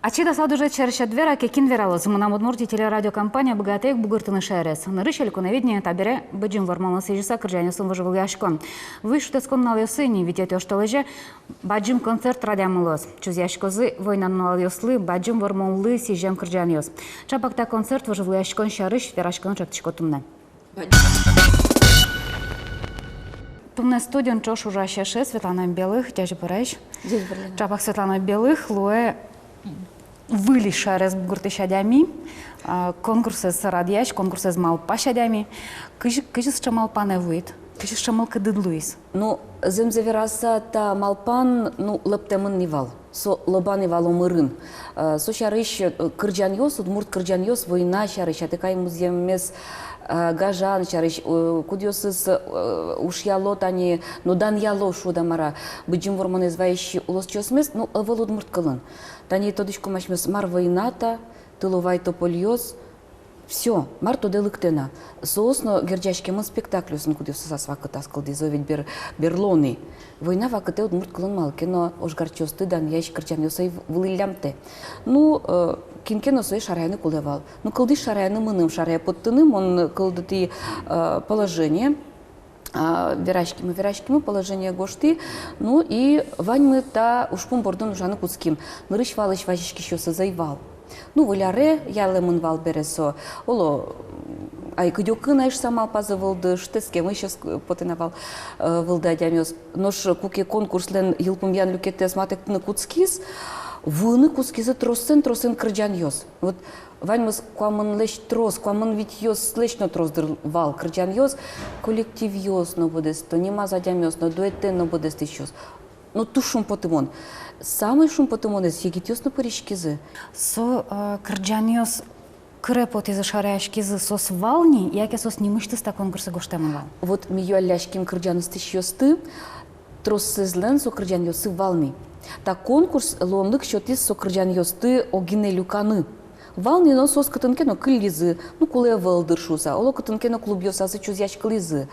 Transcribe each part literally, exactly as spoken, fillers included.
Ачид аслад ужед сярысь ӧд вера ке, кин вералоз? «Мынам Удмуртие» телерадиокомпания быгатэ ик бугыртыны шаерез. Нырысь Элькуновидение табере Быдӟым Вормонлы сӥзьыса кырӟанъёсын вожвылъяськон. Вуиз шутэтскон нуналъёсы ини, витетӥ оштолэзе бадӟым концерт радъямын луоз. Чузъяськозы война нуналъёслы, Бадӟым Вормонлы сӥзем кырӟанъёс. Чапак та концерт вожвылъяськон сярысь вераськыны ӵектӥсько туннэ. Туннэ студиын ӵош ужась эше Светлана Белых. Ӟечбуресь. Ӟечбуресь. Чапак Светлана Белых луэ выль шаерез бугыртӥсь адями, а, конкурсэз радъясь, конкурсэз малпась адями. Кызьы, кызьы сыӵе малпанэ вуид? Кызьы сыӵе мылкыдыд луиз? Ну, зэмзэ вераса, та малпан, ну, лэптэмын ни вал. Со лобаны вал омырын. Э, со сярысь, э, кырӟанъёс, удмурт кырӟанъёс, война сярысь, атыкай музъеммес, э, гажан сярысь, э, кудъёсыз, э, ушъяло тани, ну, данъяло, шуод-а, мар-а, Быдӟым Вормонэз вайись улосчиосмес, ну, ӧвӧл удмурт кылын. Тани тодӥськом асьмеос, мар война та, тыловай топольёс, всё, мар тодэ лыктэ на. Соос но герӟаськемын спектакльёсын, кудъёсыз ас вакытаз кылдӥзы ведь бер-, берло ни. Война вакытэ удмурт кылын малы ке но ожгарчиосты данъясь кырӟанъёс ӧй в-, вылӥллям тэ. Ну, э, кин ке но сое шараяны кулэ вал. Ну, кылдӥз шараяны мыным, шарая поттыны, мон кылдытӥ, э, положение. А, вераськимы, вераськимы, положение гожтӥ. Ну и ваньмы та ужпум бордын ужаны кутским. Нырысь валысь вазиськисьёсыз ӧй вал. Ну, выль аре ялэмын вал бере со. Оло, ай, кыдёкын ай шуса малпазы вылды, шутэтскемысь ӧз потэ на вал, э, вылды адямиос. Нош куке конкурслэн йылпумъян люкетэз матэктыны кутскиз, вуыны кутскизы тросэн-тросэн кырӟанъёс. Вот ваньмыз куамынлэсь трос, куамын витьёслэсь но трос, дыр, вал кырӟанъёс, коллективъёс но быдэсто, нимаз адямиос но, дуэтэн но быдэстӥсьёс. Но туж шумпотымон. Самой шумпотымонэз, егитъёс но пыриськизы. Со, э, кырӟанъёс кыре потӥзы, шараяськизы, соос вал ни, яке соос нимысьтыз та конкурсэ гожтэмын вал? Вот ми юалляським кырӟан ыстӥсьёсты, троссэзлэн со кырӟанъёссы вал ни. Та конкурс луонлык сётӥз со кырӟанъёсты огинэ люканы. Вал ни, но соос кытын ке но кыллизы, ну, кулэ ӧвӧл, дыр, шуса, оло кытын ке но клубъёсазы чузъяськылӥзы.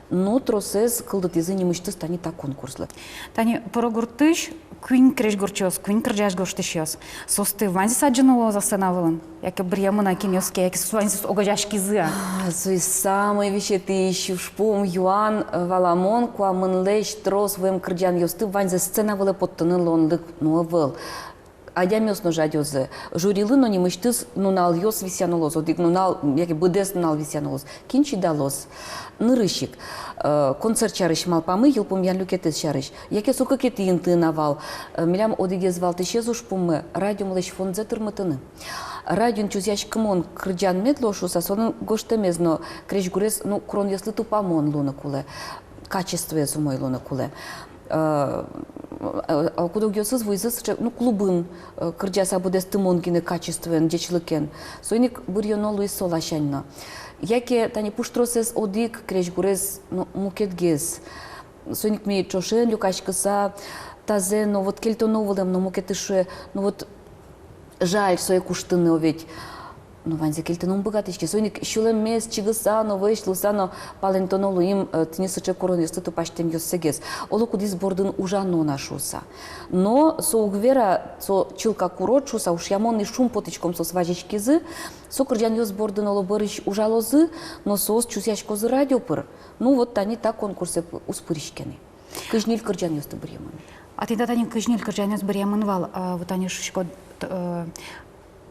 Но троссэз кылдытӥзы нимысьтыз тани та конкурслы. Тани Пырогуртысь куинь крезьгурчиос, куинь кырӟась гожтӥсьёс. Соосты ваньзэс адӟыны луоз-а сцена вылын? Яке быръемын-а кинъёс ке, яке соос ваньзэс огазеяськизы-а? А, со и самой висетӥсь ужпум, юан, э, валамон, куамынлэсь трос вуэм кырӟанъёсты ваньзэс сцена вылэ поттыны луонлык, ну, ӧвӧл. Адямиос но жадёзы. Жюрилы но нимысьтыз нуналъёс висъяно луоз, одӥг нунал, яке быдэс нунал висъяно луоз. Кин чидалоз. Нырысь ик, э, концерт сярысь малпамы, йылпумъян люкетэз сярысь. Яке со кыкетӥ инты на вал. Э, милям одӥгез валтӥсез ужпуммы — радиомылэсь фондзэ тырмытыны. Радион чузъяськымон кырӟан мед луоз шуса, солэн гожтэмез но крезьгурез, ну, куронъёслы тупамон луыны кулэ. Качествоез умой луыны кулэ. Э, э, э, куд-огъёсыз вуизы сыӵе, ну, клубын, э, кырӟаса быдэстымон гинэ качествоен, ӟечлыкен. Соин ик быръёно луиз со ласянь но. Яке тани пуштросэз одӥг, крезьгурез, ну, мукетгес. Соин ик ми ӵошен люкаськыса, тазэ но вот кельтоно вылэм но, мукетыз шуэ, ну вот, жаль сое куштыны, о ведь. Но ваньзэ кельтыны ум быгатӥське. Соин ик сюлэммес чигыса но, вӧсь луыса но палэнтоно луим, э, тӥни сыӵе куронъёсты тупасьтэмъёссэгес. Оло кудӥз бордын ужано на шуса. Но со уг вера, со чылкак урод шуса, ушъямон ни, шумпотӥськом, соос вазиськизы. Со кырӟанъёс бордын, оло, бӧрысь ужалозы, но соос чузъяськозы радио пыр. Ну вот тани та конкурсэ п-, уз пыриське ни. Кызь ньыль кырӟанъёсты быръемын. А тӥни тани кызь ньыль кырӟанъёс быръемын вал, а, вот тани шуиськод, т-, э,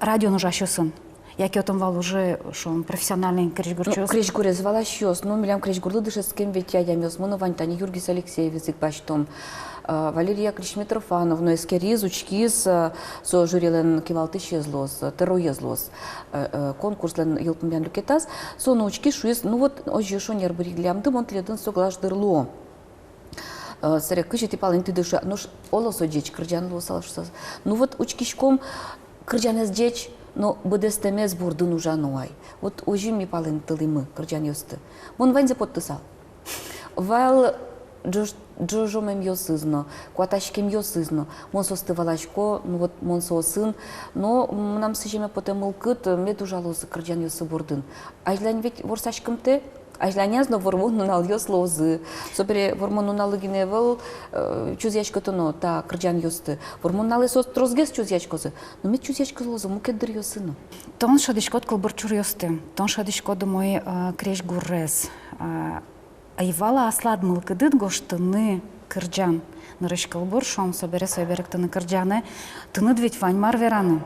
радион ужасьёсын. Яке отын вал уже, шуом, профессиональной крезьгурчиос? Ну, крезьгурез валасьёс. Ну, милям крезьгурлы дышетскем ведь адямиосмы но вань, тани Юргис Алексеевез ик басьтом. Э, Валерий Яковлевич Митрофанов но эскериз, учкиз, э, со жюрилэн кивалтӥсез луоз, э, тӧроез луоз, э, э, конкурслэн йылпумъян люкетаз. Со но учкиз, шуиз: ну вот, озьы шонер быръиллямды, мон тӥледын соглаш, дыр, луо. Э, сэре кызьы тӥ палэнтӥды шуса, нош оло со ӟеч кырӟан луысал шуса. Ну вот учкиськом, кырӟанэз ӟеч, но быдэстэмез бордын ужано ай. Вот озьы ми палэнтылӥмы кырӟанъёсты. Мон ваньзэ поттысал. Вал ӝож-, ӝожомемъёсыз но, куатаськемъёсыз но. Мон соосты валасько, ну вот мон соосын. Но мынам сӥземе потэ мылкыд, мед ужалозы кырӟанъёссы бордын. Азьлань ведь ворсаськымтэ, Азьланяз но Вормон нуналъёс луозы. Собере Вормон нуналлы гинэ ӧвӧл, э, чузъяськытоно та кырӟанъёсты. Вормон нуналэ соос тросгес чузъяськозы. Но мед чузъяськозы мукет дыръёсы но. Тон шӧдӥськод кылбур чуръёсты, тон шӧдӥськод умой, э, крезьгурез. Э, ӧй вал-а аслад мылкыдыд гожтыны кырӟан? Нырысь кылбур, шуом, собере сое берыктыны кырӟанэ. Тыныд ведь вань мар вераны.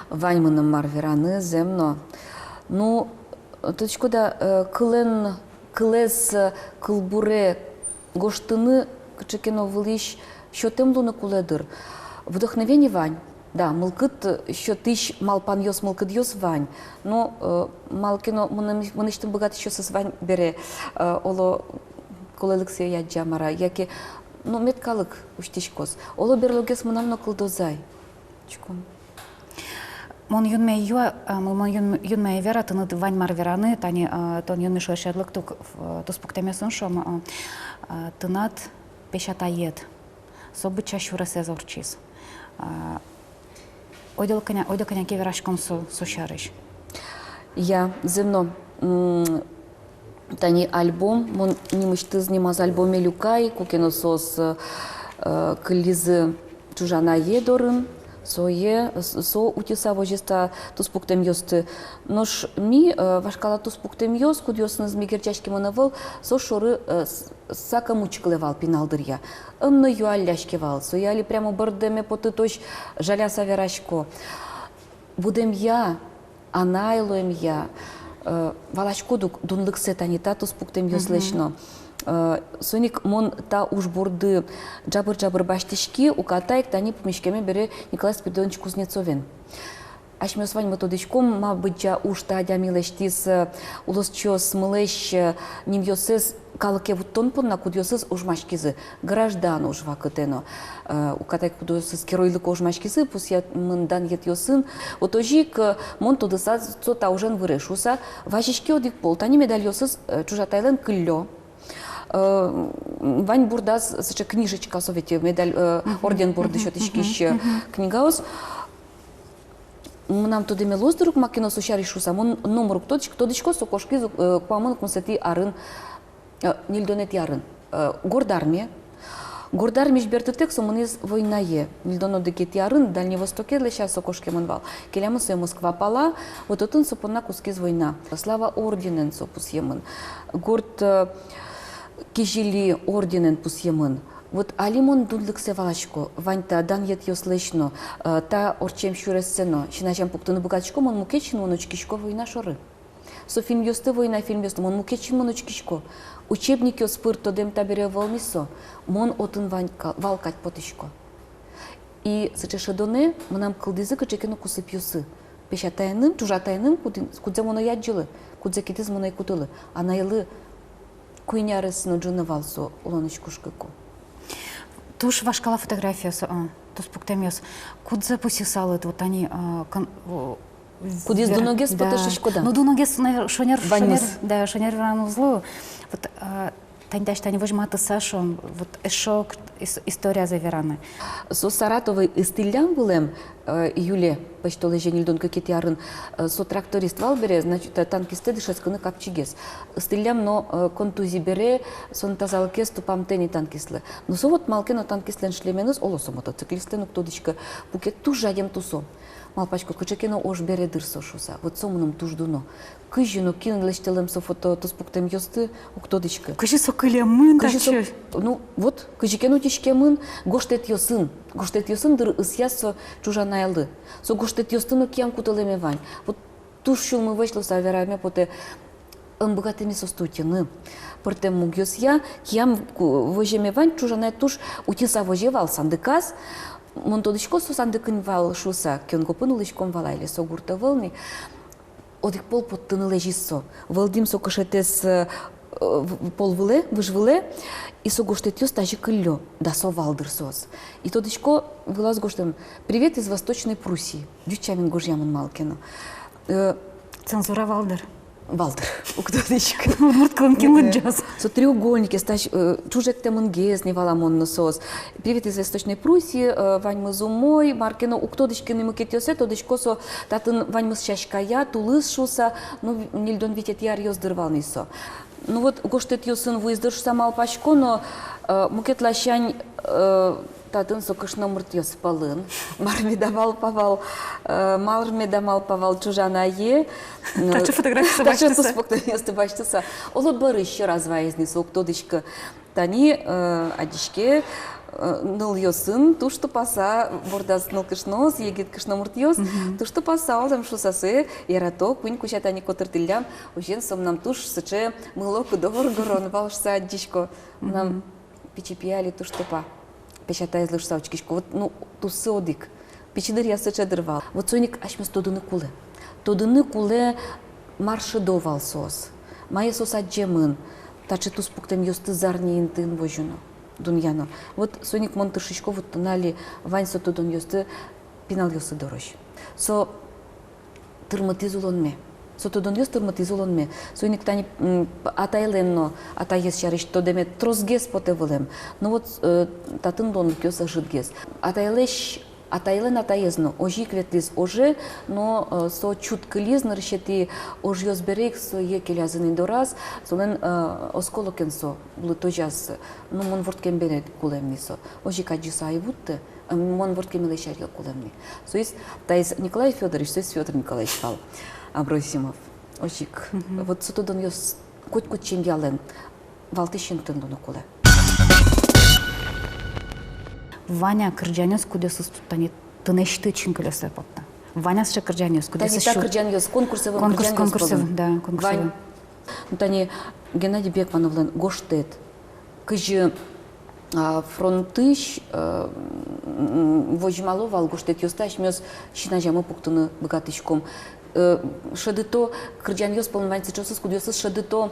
Вань мыным мар вераны, зэм но. Ну, тодӥськод-а, э, кылэн, кылэз, э, кылбуре гожтыны кыӵе ке но вылысь сётэм луыны кулэ, дыр. Вдохновение вань, да, мылкыд, э, сётӥсь малпанъёс, мылкыдъёс вань. Но, э, малы ке но мыным, мынэсьтым быгатӥсьёсыз вань бере, э, оло, кулэлыксэ адӟа, мар-а, яке, ну, мед калык усьтӥськоз. Оло, берлогес мынам но кылдоз ай. Чуком. Мон юнме ӧй юа, а, мо-, мон юн-, юнме ӧй вера, тыныд вань мар вераны, тани, а, тон юнме шуиськод лыктыку, э, туспуктэмъёсын, шуом, а, а, тынад песятаед, со быдӟа сюресэз ортчиз. А, ойдолэ кӧня, ойдолэ кӧня ке вераськом со, со сярысь. Я, зэм но, м, тани альбом, мон нимысьтыз нимаз альбоме люкай, куке но соос, э, кыллизы чужанае дорын, сое, с-, со утьыса возиз та туспуктэмъёсты. Нош ми, э, вашкала туспуктэмъёс, кудъёсыныз ми герӟаськемын ӧвӧл, со шоры, э, с-, сакем учкылэ вал пинал дыръя. Ӧм но юалляське вал, сое али прямо бӧрдэме потытозь жаляса верасько. Будэмъя, анай луэмъя, э, валаськод ук дунлыксэ тани та туспуктэмъёслэсь но. Э, соин ик мон та уж борды ӝабыр-ӝабыр басьтӥськи, уката ик тани пумиськеме бере Николай Спиридонович Кузнецовен. Асьмеос ваньмы тодӥськом, ма быдӟа уж та адями лэсьтӥз, э, улосчиосмылэсь, э, нимъёссэс калыке вуттон понна, кудъёсыз ожмаськизы граждан уж вакытэ но, э, уката ик кудъёсыз геройлыко ожмаськизы, пусъемын данъетъёсын. Вот озьы ик, э, мон тодыса, со та ужен выре шуыса, вазиськи одӥг пол. Тани медальёсыз, э, чужатайлэн кыллё. Э, вань бордаз сыӵе книжечка, со ведь медаль, э, орден борды сётӥськись, э, книгаос. Мынам тодэме луоз, дыр, ук маке но со сярысь шуыса, мон номыр уг тодӥськы, тодӥсько, со кошкиз, э, куамын укмысэтӥ арын, э, ньыльдонэтӥ арын, э, Горд Армие. Горд Армиысь бертытэк со мынӥз войнае. Ньыльдон одӥгетӥ арын Дальний Востоке, лэся, со кошкемын вал. Келямын сое Москва пала, вот отын со понна кутскиз война. Слава орденэн со пусъемын. Горд, э, Кизили орденэн пусъемын. Вот али мон дунлыксэ валасько, вань та данъетъёслэсь но, э, та ортчем сюрессэ но син азям пуктыны быгатӥсько, мон мукет синмын учкисько война шоры. Со фильмъёсты, война фильмъёсты мон мукет синмын учкисько. Учебникъёс пыр тодэм табере ӧвӧл ни со, мон отын вань ка-, вал кадь потӥсько. И сыӵе шӧдонэ мынам кылдӥзы кыӵе ке но кусыпъёсы. Песятаеным, чужатаеным, кудӥ-, кудзэ мон ӧй адӟылы, кудзэ китӥз, мон ӧй кутылы. Анайлы куинь арес но ӝыны вал со улонысь кошкыку. Туж вашкала фотографиос, а, туспуктэмъёс. Кудзэ пусйысалыд, вот али, а, кон-, о, кудӥз вер-, дуногес, да, потэ шуиськод-а? Ну, дуногес, навер-, шонер, ваньмыз. Шонер, да, шонер вераны уз лу. Вот, а, тани дась, тани возьматыса, шуом, вот эшшо ик ис-, историязэ вераны. Со Саратове ыстӥллям вылэм, э, июле пӧсьтолэзе ньыльдон кыкетӥ арын, э, со тракторист вал бере, значит, э, танкистэ дышетскыны капчигес. Ыстӥллям но, э, контузия бере, солэн тазалыкез тупамтэ ни танкистлы. Но со вот малы ке но танкистлэн шлеменыз, оло со мотоциклистлэн, уг тодӥськы, пуке туж адями тусо. Малпасько, кыӵе ке но ож бере, дыр, со шуыса. Вот со мыным туж дуно. Кызьы но, кин лэсьтылэм со фото, туспуктэмъёсты, уг тодӥськы. Кызьы со кылемын, кызьы со татчы? Ну, вот, кызьы ке но утиськемын, гожтэтъёсын, гожтэтъёсын, дыр, ысъяз со чужанайлы. Со гожтэтъёсты но киям кутылэме вань. Вот туж сюлмы вӧсь луыса вераме потэ, ӧм быгатэ ни соосты утьыны. Пӧртэм мугъёсъя киям ку-, воземе вань, чужанай туж утьыса возе вал сандыказ. Мон тодӥсько, со сандыкын вал шуыса, кӧн гопын улӥськом вал али, со гурт ӧвӧл ни. Одӥг пол поттыны лэзиз со. Вӧлдӥм со кышетэз, э, в-, пол вылэ, выж вылэ, и со гожтэтъёс тазьы кыллё, дасо вал, дыр, соос. И тодӥсько, вылаз гожтэмын: «Привет из Восточной Пруссии». Ӟуч сямен гожъямын малы ке но. Э, цензура вал, дыр. Вал, дыр. Уг тодӥськы. Удмурт кылын кин лыдӟоз? Со треугольникез, тась, э, ӵужектэмынгес ни валамон но соос. Привет из Восточной Пруссии, э, ваньмыз умой, мар ке но уг тодӥськы ни мукетъёссэ, тодӥсько со татын ваньмыз сяськая, тулыс шуса, ну, ньыльдон витетӥ аръёс дыр вал ни со. Ну вот, гожтэтъёсын вуиз дыр шуса малпасько, но, э, мукет ласянь, э, татын со кышномуртъёс пӧлын. Мар меда малпа вал, э, мар меда малпа вал ӵужанае. Таӵе фотографиосты басьтыса. Таӵе туспуктэмъёсты басьтыса. Оло, бӧрысь сьӧраз ваиз ни со, уг тодӥськы. Тани, э, адӟиське, э, нылъёсын туж тупаса, бордаз нылкышноос, егит кышномуртъёс, туж тупаса, оло, шуса, сое ярато, куинь кузя тани котыртӥллям, озьыен, со мынам туж сыӵе мыло-кыдо воргорон вал шуса адӟисько. Мынам пичи пие али туж тупа. Песятаезлы шуса учкисько. Вот, ну, туссы одӥг. Пичи дыръя сыӵе дыр вал. Вот соин ик асьмеос тодыны кулэ. Тодыны кулэ, мар шӧдо вал соос. Мае соос адӟемын. Таӵе туспуктэмъёсты зарни интыын возьыны, дунъяны. Вот соин ик мон тыршисько вуттыны али вань со тодонъёсты пиналъёсы дорозь. Со тырмытӥз улонме. Со тодонъёс тырмытӥз улонме. Соин ик тани, м, атайлэн но, атаез сярысь тодэмед тросгес потэ вылэм. Но вот, э, татын луонлыкъёс ӧжытгес. Атайлэсь, атайлэн атаез но озьы ик ветлӥз оже, но, э, со чуткылиз, нырысетӥ ожъёс бере ик сое келязы ни дораз, солэн, э, осколокен со, улытозяз, ну, мон вордскем бере кулэм ни со. Озьы ик адӟиса ӧй вутты. Мон вордскемелэсь аръя кулэм ни. Соиз таиз Николай Фёдорович, соиз Фёдор Николаевич вал, Абросимов. Озьы ик. Мгм. Вот со тодонъёс котькуд семьялэн валтӥсь интыын луыны кулэ. Вань-а кырӟанъёс, кудъёсыз тани тынэсьтыд синкылиослы потто? Вань-а сыӵе кырӟанъёс, кудъёсыз... Тани та сю- кырӟанъёс, конкурсэ вуэм... Конкурс, кырӟанъёс конкурсэ, пӧлын. Да, конкурсэ вань. Вуэм. Ну, тани Геннадий Бекмановлэн «Гожтэт». Кызьы, а, фронтысь, э, м, возьмало вал гожтэтъёсты, асьмеос син азямы пуктыны быгатӥськом. Э, шӧдыто, кырӟанъёс пӧлын вань сыӵеосыз, кудъёсыз шӧдыто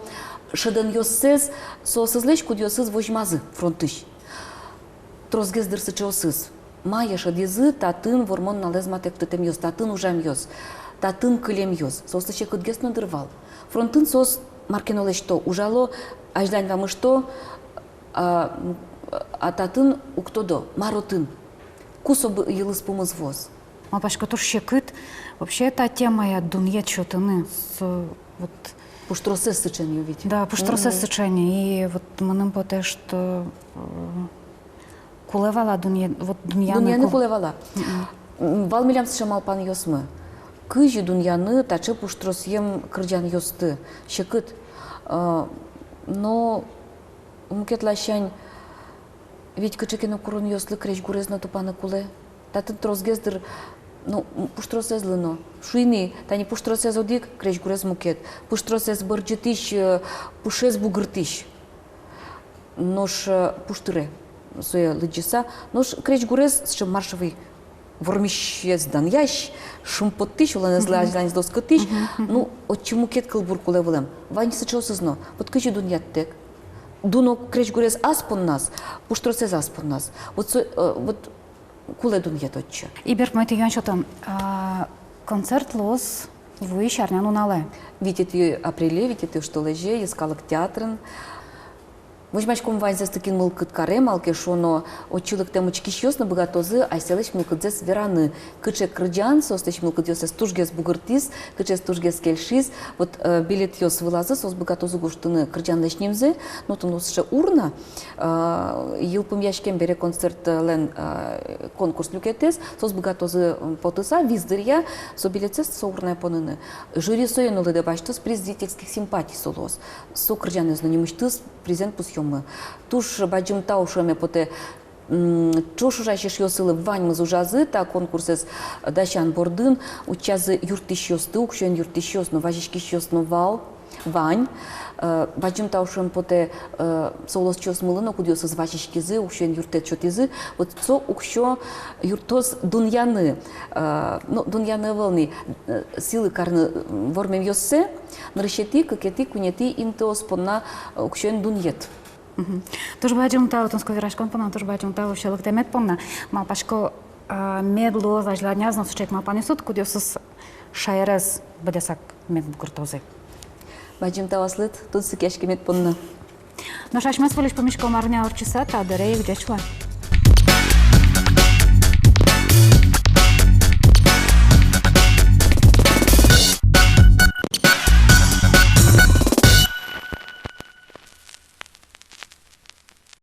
шӧдонъёссэс соосызлэсь, кудъёсыз возьмазы фронтысь. Тросгес дыр сыӵеосыз. Мае шӧдӥзы татын вормон нуналэз матэктытэмъёс, татын ужамъёс, татын кылемъёс. Соослы секытгес но дыр вал. Фронтын соос мар ке но лэсьто, ужало, азьлань вамышто, а, а татын уг тодо, мар отын, ку со бы-, йылыз-пумыз вуоз. Малпасько, туж секыт вообще та темая дунъет сётыны. Со вот... Пуштросэз сыӵе ни ведь. Да, пуштросэз сыӵе ни. И вот мыным потэ, что, э, кулэ вал-а дунъя-, вот дунъяны... Дунъяны ку-, кулэ вал-а? Мгм. М, вал милям сыӵе малпанъёсмы. Кызьы дунъяны таӵе пуштросъем кырӟанъёсты, секыт. Э, но мукет ласянь, ведь кыӵе ке но куронъёслы крезьгурез но тупаны кулэ. Татын тросгес дыр, ну, м, пуштросэзлы но. Шуи ни, тани пуштросэз одӥг, крезьгурез мукет. Пуштросэз бӧрӟытӥсь, э, пушез бугыртӥсь. Нош, э, пуштыре сое лыдӟыса, нош крезьгурез сыӵе маршевый вормисез данъясь, шумпоттӥсь, улонэзлы азьланьзэ оскытӥсь. Мгм, мгм. Ну, отчы мукет кылбур кулэ вылэм. Вань сыӵеосыз но. Вот кызьы дунъяттэк. Дуно крезьгурез ас понназ, пуштросэз ас понназ. Вот со, э, вот кулэ дунъет отчы. И берпуметӥ юан сётом. А, концерт луоз вуись арня нуналэ. Витетӥ апреле, витетӥ оштолэзе, Йӧскалык театрын. Возьмаськом ваньзэсты, кин мылкыд каре, малы ке шуоно, отчы лыктэм учкисьёс но быгатозы асьсэлэсь мылкыдзэс вераны, кыӵе кырӟан соослэсь мылкыдъёссэс тужгес бугыртӥз, кыӵеез тужгес кельшиз. Вот, э, билетъёс вылазы соос быгатозы гожтыны кырӟанлэсь нимзэ, но туннэ сыӵе урна, э, йылпумъяськем бере концертлэн, э, конкурс люкетэз, соос быгатозы, м, потыса, виз дыръя со билетсэс со урнае поныны. Жюри сое но лыдэ басьтоз, приз зрительских симпатий со луоз. Со кырӟанэз но нимысьтыз призэн пусъёмы. Туж бадӟым тау шуэме потэ, м, ӵош ужась эшъёсылы, ваньмыз ужазы та конкурсэз дасян бордын, утчазы юрттӥсьёсты, уксёен юрттӥсьёс но, вазиськисьёс но вал, вань. Э, бадӟым тау шуэме потэ, э, со улосчиосмылы но, кудъёсыз вазиськизы, уксёен юрттэт сётӥзы. Вот со уксё юрттоз дунъяны, э, ну, дунъяны ӧвӧл ни, э, сӥлы карны, м, вормемъёссэ, нырысетӥ, кыкетӥ, куинетӥ интыос понна, э, уксёен дунъет. Мгм. Туж бадӟым тау тунсыко вераськон понна, туж бадӟым тау вообще лыктэмед понна. Малпасько, а, мед луоз азьланяз но сыӵе ик малпанъёсыд, кудъёсыз шаерез быдэсак мед бугыртозы. Бадӟым тау аслыд тунсыкъяськемед понна. Нош асьмеос выльысь пумиськом арня ортчыса та дыре ик. Ӟеч луэ.